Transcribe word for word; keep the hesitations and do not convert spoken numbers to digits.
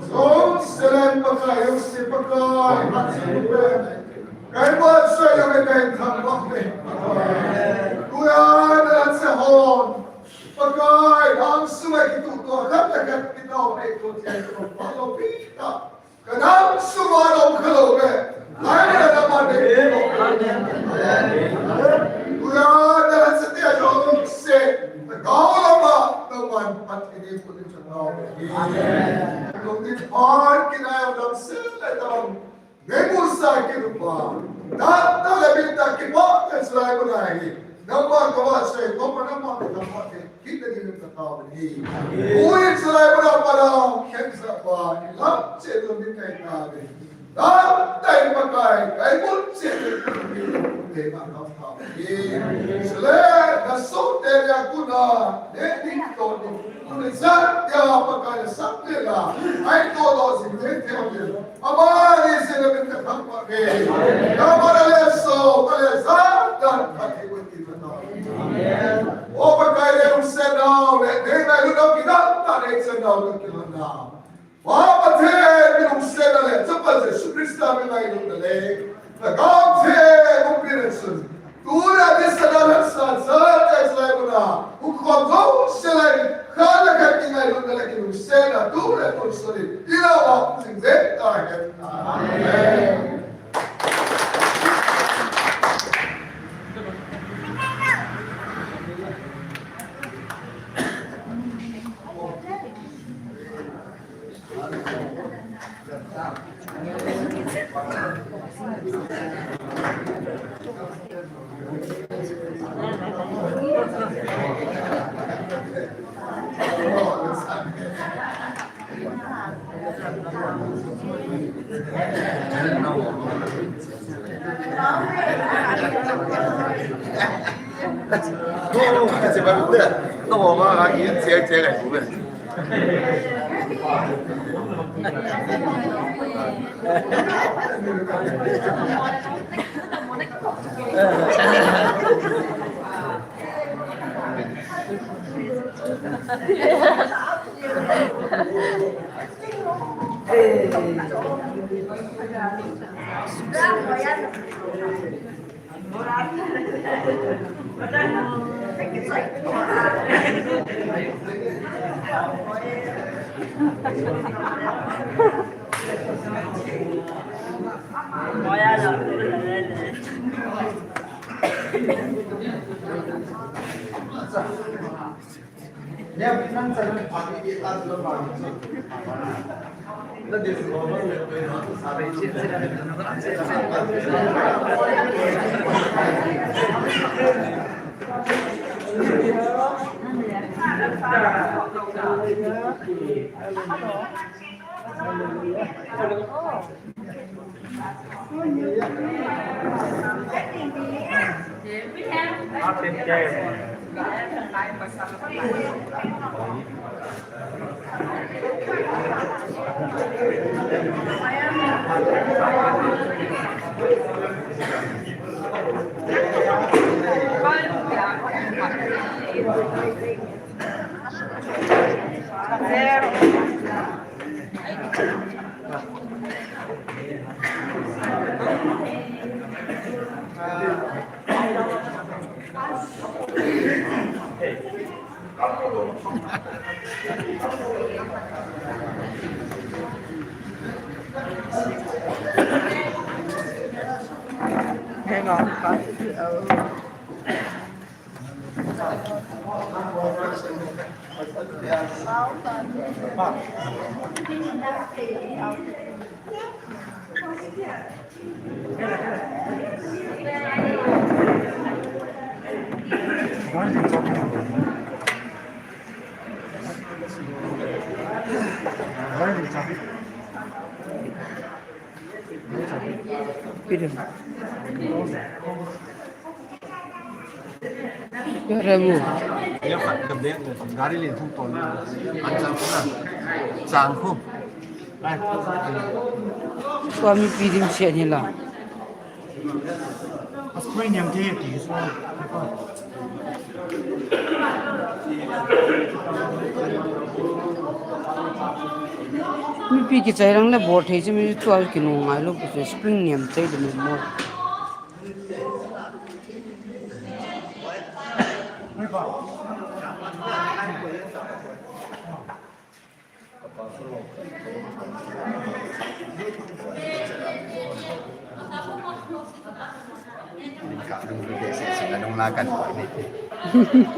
Jong selen Pakai, jong se Pakai, Pakai. Kai buat sai jong kai thang bak le. Kuya na se hon. Pakai, ang sumai kitu to, kat kat kita, eh, to, eh, to, palo pita. Kanam suma dom khalo be. Lai na na ma de. Kuya na sa tia jong se. Kau lama na man pat ini pun changau. Amen. Kong ni par kinai dam se le dam. Ngai mu sa ki rupa. Ta ta le bin ta ki pa kan sulai mu nai. Nama kawah sei, nama nama kawah sei, kita di nama kawah ni. Ui, selai mana pada, ken sapa, lam che tu ni kai ta ni. Lam tai pakai, kai mun che tu ni kai ta kawah ni. Selai, na so te ya kuna, ne ni to ni. Kuni sa ya pakai sa te la, ai to do si ne te ni. Amani sina min ka thang pa ke. Ka mara le so, ka le sa, dan ka ti ko ti ka ta. O Pakai le um se nau le, ne nai lu dau ki dan ta ne se nau lu ki dan ta. Wa Pathen min um se na le, Chapa Jesu Krista min ngai lu na le. Na ka um se, um pi na sun. Tua ni sa dan sa sa te sa lai muna. Hukhom jong se lai. Kha le kha ki ngai lu na le ki lu se na. Tua ni tu so ni. Ila wa sing se ta he. Amen. Hang on. Karamu. Gari le thum ton. An chang khu na. Chang khu. Ai. Swami pidim sian hila. Askwai niam te ti so. Mipi kichai lang le bol thei chu mi tual kinu ngai lo pu spring niam chai de mo. Ka dong de se se na dong la kan.